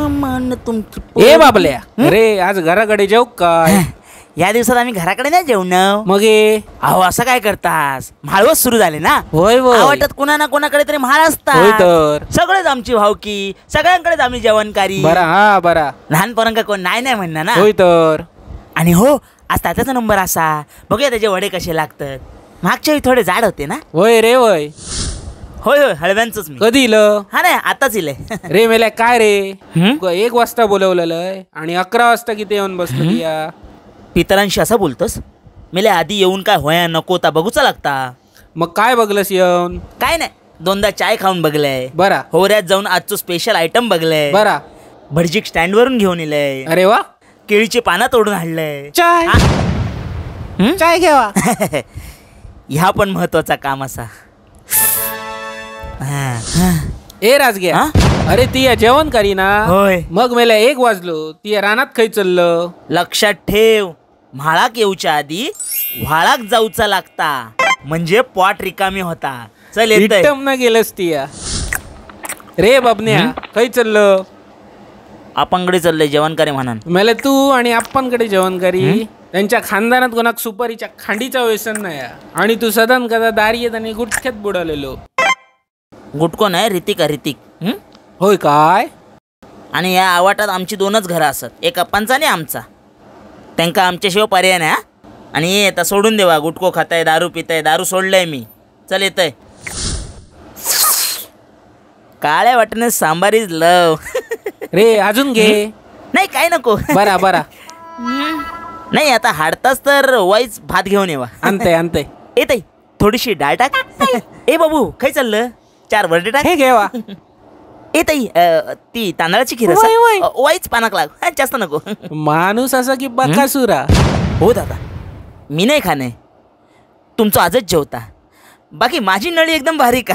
मान तुमची. ए बाबल्या, अरे आज घराकडे जेव काय? या दिवसात आम्ही घराकडे नाही जेवण. मग अहो असं काय करतास, म्हाळवच सुरू झाले ना. होय होय, आवटत कोणा ना कोणाकडे तरी म्हाळ असतात. तर सगळेच आमची भावकी, सगळ्यांकडेच आम्ही जेवणकारी. बरा हा बरा, लहानपरांका कोण नाही नाही म्हणणार ना. होय तर. आणि हो आज तात्याचा नंबर असा, बघूया त्याचे वडे कसे लागतात. मागच्या वेळी थोडे जाड होते ना. होय रे होय. होय होय, हळव्यांचंच मी. कधी इलं? हा नाही आताच इलंय. रे मेल्या काय रे, 1 वाजता बोलवलेलं आणि 11 वाजता किती येऊन बसलो या. पितरांशी असं बोलतोस? मेल्या आधी येऊन काय होया नको ता बघूचा लागता. मग काय बघलंस येऊन? काय नाही, 2दा चाय खाऊन बघलंय. बरा. होऱ्यात जाऊन आजचं स्पेशल आयटम बघलंय. बरा. भटजीक स्टँड वरून घेऊन इलंय. अरे वा. केळीची पानं तोडून आणलंय. चाय चाय घ्यावा. ह्या पण महत्वाचा काम असा. ए राजग्या, अरे ती जेवण करी ना. होय. मग मेला 1 वाजलो, ती रानात खै चललं. लक्षात ठेव, म्हाळाक येऊच्या आधी व्हाळाक जाऊचा लागता, म्हणजे पॉट रिकामी होता. चल येतंय. ना गेलस ती. रे बाबन्या खै चललं? आपणकडे चाललंय जेवण करे म्हणून. मेला तू आणि आपणकडे जेवण करी, त्यांच्या खानदानात कोणाक सुपारीच्या खांडीचा व्यसन नाही, आणि तू सदान कदा दारी येत आणि गुटख्यात बुडालेलो. गुटको नाही, ऋतिक ऋतिक. होय काय? आणि या आवाटात आमची 2च घरं असत, एक अप्पांचा आणि आमचा. त्यांका आमच्याशिवाय पर्याय नाही. आणि ये आता सोडून देवा, गुटको खाताय, दारू पिताय. दारू सोडलंय मी. चल येतय. काळ्या वाटणे सांबार is love. रे अजून घे. नाही काय नको. बरा बरा. नाही आता हाडताच तर वाईच भात घेऊन येवा. आणतय आणतय. येतय थोडीशी डाळ टाक. ए बाबू खाय चाललं? 4 वरडे टाक. हे घेवा. ए ताई ती तांदळाची खीर असा वाईच पानाक लाग, जास्त नको. माणूस असा की बकासुरा. हो दादा मी नाही खाणे, तुमचं आजच जेवता. बाकी माझी नळी एकदम बारीक.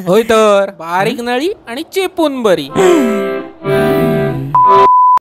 होय तर, बारीक नळी आणि चेपून बरी.